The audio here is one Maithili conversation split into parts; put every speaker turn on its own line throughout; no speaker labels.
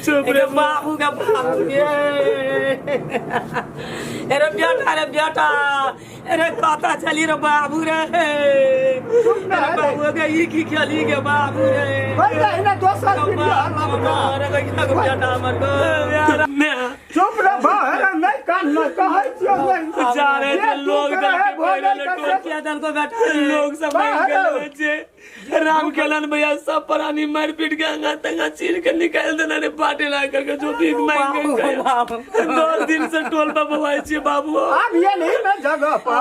चुप रे बाबू का बाबू गे। अरे बेटा रे बेटा, अरे कता चली रे बाबू रे। अरे बाबू के ई की खेली गे बाबू रे।
ना दोसर
अरे बेटा हमर गो
चुप रे बाहर नहीं कान न कहै छियो नहीं
जा रहे थे
जे तू
लोग
करे है, भोजन करे।
किया दल को बैठा लोग सब मार के बच्चे राम खेलन भैया सब प्राणी मार पीट के अंगा तंगा चीर के निकाल देना रे पाटे ला करके जो भीख मांग के 10 दिन से टोल पर बवाई छे बाबू।
आब ये नहीं ना जगह पर आ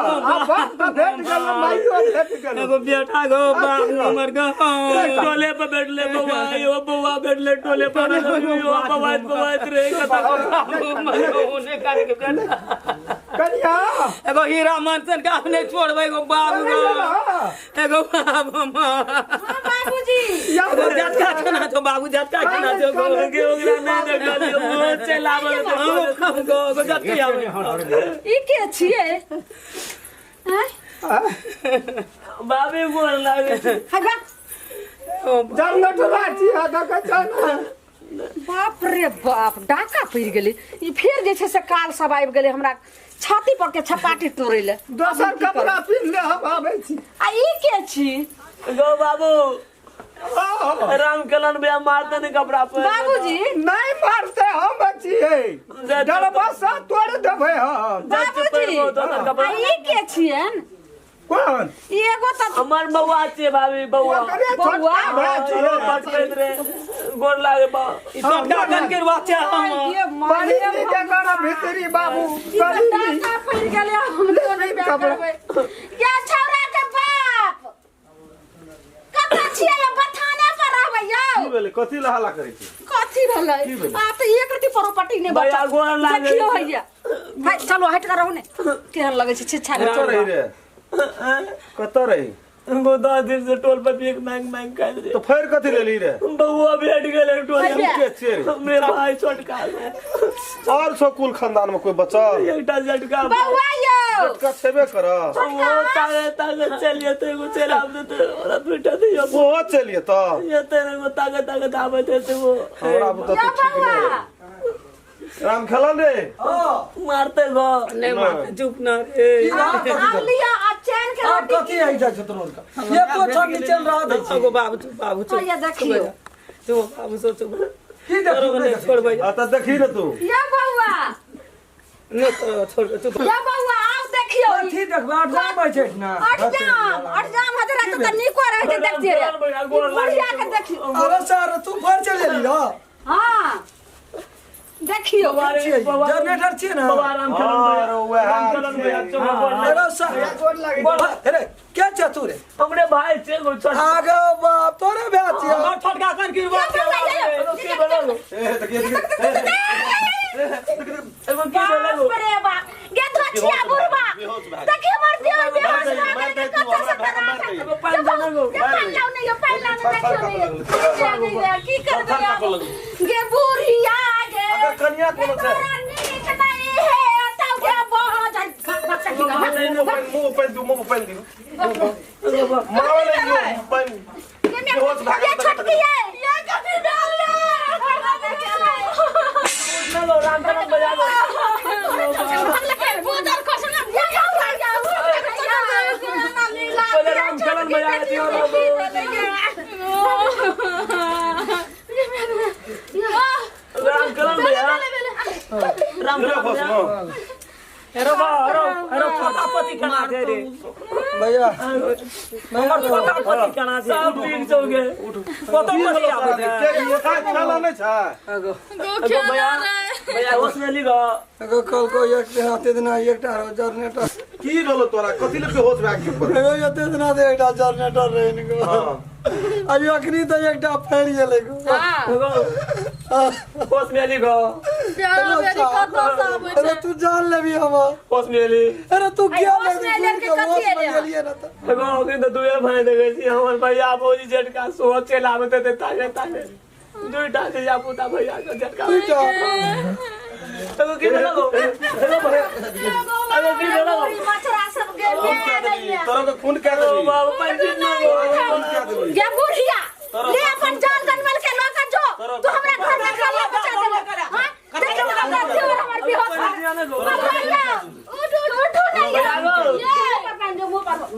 बाप तो भेट गेल, माइयो भेट गेल।
एगो बेटा गो बाबू हमर गो टोले पर बैठले बउआ, यो बउआ बैठले टोले पर, यो बउआ बउआ रे कता
कनिया
एगो हीरा मनसन के अपने छोड़बै गो बाबू गो। एगो बाबू
बाबूजी
एगो झटका खाना छौ बाबू, झटका खाना छौ गो। के ओकरा नहीं देखलियो, मुँह चलाबल तो गो गो झटका आबै।
ई के छियै? आँय?
बाबे गोर लागे छै।
हाय बा।
जनगठवा छी देखै छै ने।
बाप रे बाप, डाका पड़ि गेलै। ई फेर जे छै से काल सब आबि गेलै हमरा छाती पर के छपाटी तोड़ै लए।
दोसर कपड़ा पिन्ह ले, हम आबै छी।
आ ई के छी?
गो बाबू राम केलन भैया मारते नहीं कपड़ा पर।
बाबूजी
नहीं मारते हम छियै, डरबा से तोड़ देबै हम।
बाबूजी आ ई के छियन?
कोन?
ई एगो तऽ
हमर बउआ छियै भाभी, बउआ।
ओकरे छोटका भाय छियै।
पटबैत रे गोर लागे बा। ई छोटका कन के बच्चा हम।
ये माय
पढ़ी के कर भीतरी बाबू,
ई तऽ
पढ़ी।
डाका पड़ि गेलै, हम तो नहि
कपड़ा।
करबै। या छौड़ा के बाप कतऽ छियै? यौ बथाने पर रहबै यौ।
की भेलै? कथी लए हल्ला करै छी?
कथी भेलै?
की भेलै?
आ तऽ एक रति प्रॉपर्टी नहि
भैया,
बचल।
गोर लागै
देखियौ
छै।
हैया। हाय, चलो हटि कऽ रहू ने, केहन लगै छै छिच्छा।
कतऽ रही रे, कतऽ रही?
गो 10 दिन से टोल पर भीख मांग मांग खाइत रहे।
तऽ फेर कथी लेली रे?
बउआ भेट गेलै टोल।
भैया।
के छियै रे?
हमरे भाई छोटका।
और सब कुल खानदान में कोई बचल?
एकटा झटका
बौआ यौ।
झटका छेबे कर।
ओ तागे तागे चलिए तो एगो चलि आबे तो ओकरा बेटा दियो।
ओहो चलिए तऽ
ये तो एगो तागे तागे दाबैत हेतै वो।
हमरा बुते
यौ
तऽ ठीक
बौआ।
नहि। राम खेलन रे
मारते गो नहीं मारते, चुप ना रे।
आब लिअ, आब चैन के
आब
रोटी।
कथी है जाइ छै तोरा का? एको क्षण नीचे रह दै छी।
एगो बाबू चुप, बाबू चुप।
हैया देखियौ।
चुप बाबू, सो चुप।
की देखी?
नहीं छोड़बै।
आ तऽ देखी ने तू।
यौ बौआ।
नहीं तो छोड़, चुप।
यौ बौआ आउ देखियौ।
कथी देखबै? आठ जाम होइ छै ना।
अठ जाम, अठ जाम हजरा तऽ नीको रहै छै देखतियै रे। ई बुढ़िया के देखियौ।
अरे सर, तू फर चलि गेली रह।
हाँ देखियौ।
छियै जनरेटर छियै ना।
बाबा राम खेलन भैया,
और वएह
राम खेलन भैया, चुप गोर लागे।
अरे सर, अरे के छै तू रे?
हमरे भाई छै एगो छोटका।
आगे बाप तोरे भाय छियै।
हमर छोटका कन की बात छै? एगो की भेलै गो?
ए देखिए
एगो की भेलै गो?
बाप रे बाप, गे धोछिया बुढ़बा, देखियौ हमर देह बेहोश भऽ गेल के कतऽ से
मार
तराक।
दे।
एगो पानि देने गो।
ये पानि लाउ ने, ये पानि लाउ ने, देखियौ ने, ये ये की करबै आब? गे बुढ़िया गे।
अगर कनिया कोनो छै।
तोरा नीक नहि हे तौ गे बह जाइ भाग भाग सखी भाग।
मुँह पानि दियौ, मुँह पानि दियौ, मारल दियौ पानि। बेहोश भए
ये
गेल।
छोटकी ये ये कथी भेल रे?
उठने गो राम खेलन भैया गो। पहिले राम खेलन भैया दियौ बाबू। राम खेलन भैया, राम
रे
खेलन
बस
भैया।
न।
अरे बा, अरे अरे फटाफटी केना छै रे?
भैया
हमर फटाफटी केना छै? सब ठीक छौ गे। कतऽ पति आबै छै?
के खाना नहि छै?
एगो भैया, भैया होश में ली गो।
एगो कहलको एक दिन एते दिना एकटा रहो जनरेटर।
की भेलो तोरा? कथी लए बेहोश भए गेल?
एगो एते दिना से एकटा जनरेटर रहे इनको।
हाँ।
अभी अखनी तऽ एकटा फैल गेलै गो।
एगो होश में ली गो।
अरे तू जान लेबी हमर।
होश में ली।
अरे तू क्या
होश में
लेबी?
एलै के
घुरि कऽ
कथी
होश में
एलै?
गेलियै ना तऽ।
एगो अखन तऽ दुए भाई देखै छी हमर भैया भौजी झटका सोच चलि आबैत हेतै तागे तागे। दुईटा धिया पुता भैया के झटका।
दुईटा।
एगो की भेलो गो? एगो भैया, एगो की भेलो गो?
मछरा सब गेल।
तोरा के खून कए
ओ
देबी?
बाबू पंडित न गो।
खून कए देबी?
गे बुढ़िया, ले अपन जान जनमल के लऽ के जो। तू हमरा घर में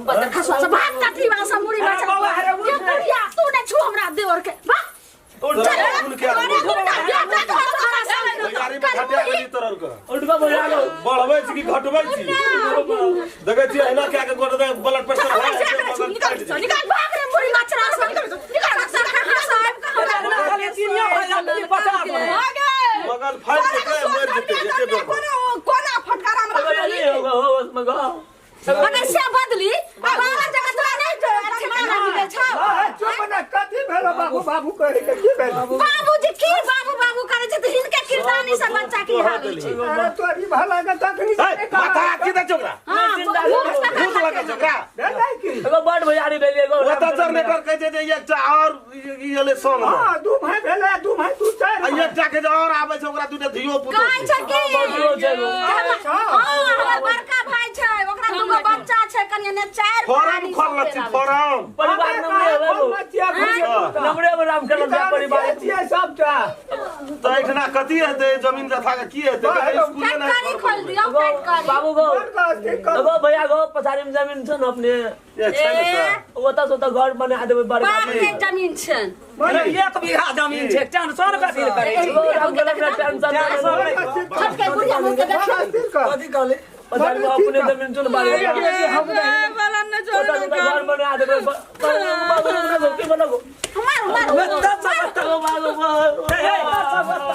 बदर खसुआ से भाग काटली वाला सब मुड़ी बचा ये बुढ़िया तू ने छू हमरा देवर के भाग।
तोरा खून के
अरे गुंडा बेटा तोहर खरा
गाड़ी में घटिया गेली तोरा के
उठबा भैया गो
बढ़बै छी कि घटबै छी देखै छी एना क्या के गोट दे ब्लड प्रेशर हाई
निकल निकल भाग रे मुड़ी बचरा सब निकल निकल साहब
खाली चिनिया भैया बचा
मगल फाड़ के मर जेतै एके बेर
कोना कोना फटकारा में
भैया नहीं होगा हो बस मगो
अगर से बदली बाहर जगह तोरा नहीं ठिकाना मिले छौ।
चुप ना कथी भेलो बाबू बाबू करे के की भेल
बाबूजी की बाबू बाबू करे छै त हिनके किरदानी से बच्चा की हाल छै।
अरे तोरी भला के तखनी
माथा की दे छोकरा
हां
भूत लगा छोकरा
भेलै की
एगो बड़ भैयारी भेलिए एगो
ओतऽ जनरेटर कहै छै जे एकटा और ई एलै संग मे
हां दू भाई भेलै दू भाई तू चारि
आ एकटा के जे और आबै छै ओकरा दूटा धियो पुतो
कहै छै की
बड़ो छै एगो।
हां हमर बड़का भाई छै ओकरा दूगो बच्चा छै कनिया ने चारि
फॉर्म खोलल छी फॉर्म
परिवार नम्बर एगो नम्बर एगो राम खेलन भैया परिवार
छियै सबटा
तऽ एहिठिना कथी हेतै जमीन जथा के की हेतै स्कूले नहि
फटकारी खोल दियौ फटकारी
बाबू गो एगो भैया गो पछाड़ी में जमीन छै ने अपने
ए छै ने तऽ
ओतऽ से ओतऽ घर बना देबै बड़का
बाप के जमीन छै
एक बीघा जमीन छै टेंशन कथी लए करै छी
एगो राम खेलन भैया टेंशन नहि
छोटके बुढ़िया मुँह के देखियौ
कथी कहले
पछाड़ी में अपने जमीन छै ने बाड़ी ओतऽ से ओतऽ घर बना देबै बाबू गो की बना गो
मार मार
बाबू बाबू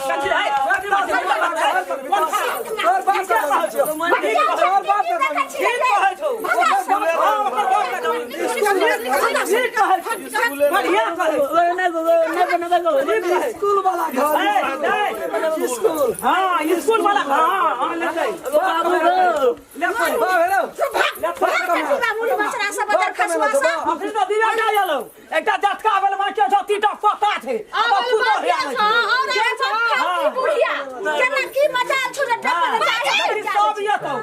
कथी है
तोर बाप के कहै छियौ। तोर बाप के कहै छियौ।
ठीक कहै छौ ठीक कहै छौ बढ़िया कहै छौ
स्कूल वाला घर स्कूल
हाँ स्कूल वाला हाँ हाँ ले जाई
बाबू गो
ले पढ़
बाप हेलो
ले पढ़
मुड़ी बचरा सब बदर खसुआ सब
अखनी तो दिव्या जा गेलौ एकटा जटका भेल बाकी छौ तीटा पता छै अब
अबल
पुतो
बाकी
हे
छौ और आबै छौ खाली बुढ़िया केना की मजाल छौ जे डब्बा
देखी सब ये तो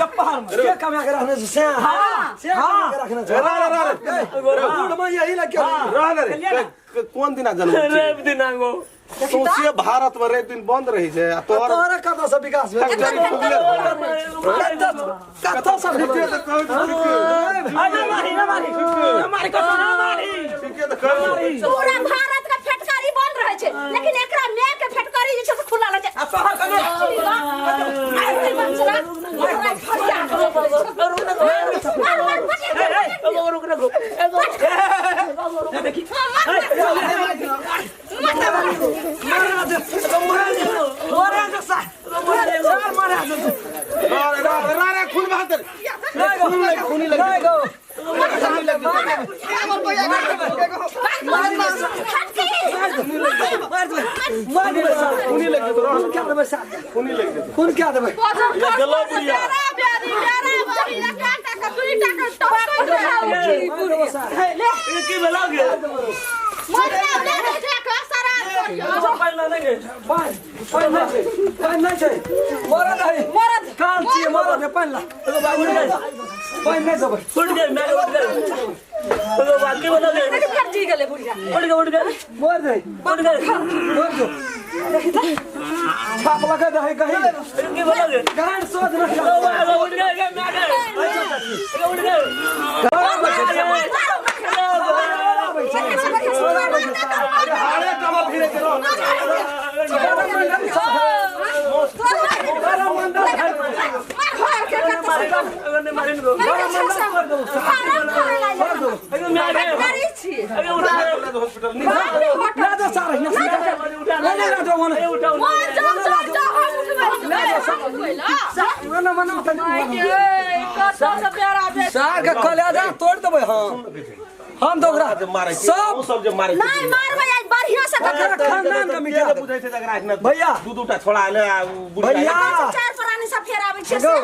गप्पा में
के कमा के रखने छै से
हाँ
से कमा के रखने छै
रह रह रह
बूढ़ में यही लग
रह रे कोन दिना जन्म छै
रवि दिन गो
सौंसे भारत में रवि दिन बंद रही छै आ तोहर
तोहरा कतऽ से विकास भेल
फैक्ट्री खुजले
कतऽ से
ठीके तऽ कहै छी ठीके
ना मारी ना मारी ना मारी कतो ना मारी
ठीके तऽ कहै छी
पूरा भारत के फटकारी बंद रहे छै लेकिन एकरा my के फटकारी जे छै से खुला रहे छै
आ तोहर कने
मार मार
एगो रुक ना गो एगो
देखी मारा दे सा मारा दे
रह रह रह खून बहा दे खून लग खूनी लग
नहीं गो मार देबै मार देबै सार
खूनी लग जेतौ
खून क्या देबै सार
खूनी लग जेतौ
खून क्या देबै
ये गेलो बुढ़िया
की भेलो गे पहिला नहि गे
पानि पानि नहि छै पानि नहि छै मरद है
मरद
काल छियै मरद है पानि ला
एगो बाबू रे
पानि नहि देबै
उठ गए मैं उठ गए एगो बाकी भेलो गे
जी गेलै बुढ़िया
उठ गए उठ गए
मर दे
उठ गए
मर जो छाप लगा दे कहीं
की भेलो गे
गांड सोच न
एगो एगो उठ गए गे मैं गए एगो उठ गए
अरे हारे कमा फिरे के रह
एगो नहीं मारिन गो एगो मैं गए एगो उठा
हॉस्पिटल नहीं
ना दो सार ना
उठा
ना ना दो मना
उठा
मना मना सार के कलेजा तोड़ देबै हम तो ओकरा
जे मारै छै
सब
सब जे मारै छै
नहीं मारबै आज बढ़िया से
ओकरा खानदान के मिटा देबै
बुझै छै जकरा एखना
भैया।
दू दूटा छोड़ा ले आ उ बुढ़िया
भैया
चार प्राणी सब फेर आबै छै
गो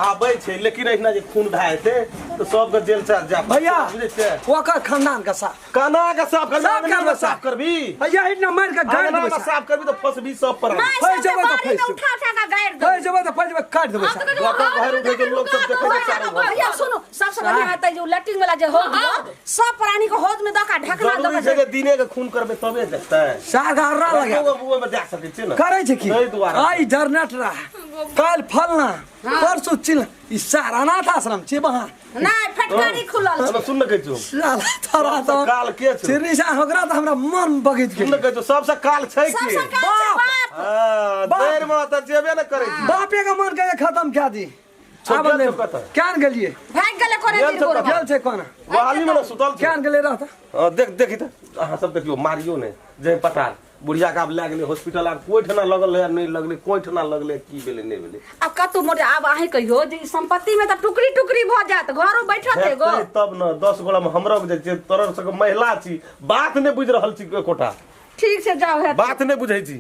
आबै छै लेकिन एहिना जे खून भए जेतै तऽ सबके जेल से जा
भैया
बुझै छियै
ओकर खानदान के साथ
काना के साफ करबी
सब
अंगना में
करबै
साफ करबी
भैया एहिना मारि के गाड़ि
अंगना
देबै
में
सार।
साफ करबी तऽ फसबी सब पर
नहीं
फैस
सब
जेबै तऽ
बाड़ी में
फैस
उठा उठा के गाड़ि देबै
फैस जेबै तऽ फैस जेबै काटि देबै सार।
गाँव घर उठै के लोग सब देखै छै चारू भर।
भैया सुनू सबसे सबसे बढ़िया हेतै जे उ लैट्रिन वाला जे हौद यऽ, सब प्राणी के हौद में दऽ कऽ ढकना दऽ
जरूरी
कऽ
छै जे दिने के खून करबै तबे देखतै।
सार घर्रा लगा
रातियो के ओहिमे जा सकै छियै ने।
करै छै की
ताहि दुआरे।
आइ जरनेट रहा काल्हि फलना परसू चिल ई सार अनाथ आश्रम छै बहा।
नहि फटकारी खुलल छै।
सुन ने कहै छौ।
साला तोरा
सबसँ
तऽ
काल के छौ?
चिरनी सा ओकरा तऽ हमरा मन बगैत
सुन
गेल।
ने कहै छौ सबसँ काल छै के?
सबसँ काल छै बाप।
हँ,
बाप।
देर मे तऽ जेबे ने करै छै।
बापे के मन के खत्म कए दी।
छौ,
आब
गेल
नहि
छौ कतऽ?
केहन गेलियै?
भागि गेलै कोने
गेल
दिन
छौ
गोरबा।
कतऽ?
गेल छै कोना?
वाली मे ने सुतल छै।
केहन गेलै रहता?
हँ, देख देखी तऽ अहाँ सब देखियौ मारियौ ने जे पता बुढ़िया के आब लए गेलै हॉस्पिटल आब कोइ ठना लगल रहै नहि लगलै कोइ ठना लगलै की भेलै नहि भेलै।
आब कतौ मोटे आब अहीं कहियो जे ई संपत्ति में तऽ टुकड़ी टुकड़ी भऽ जायत घरो बैठत एगो।
हेतै तब ने 10 गोला मे हमरो जे छियै तोरा सबके महिला छी बात नहि बुझि रहल छी एकोटा।
ठीक छै जाउ हेतै।
बात नहि बुझै छी।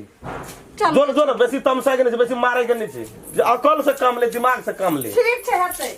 चल।
जो ने जो ने बेसी तमसाय के नहि छै बेसी मारै के नहि छै जे अकल से काम ले दिमाग से काम ले।
ठीक छै हेतै।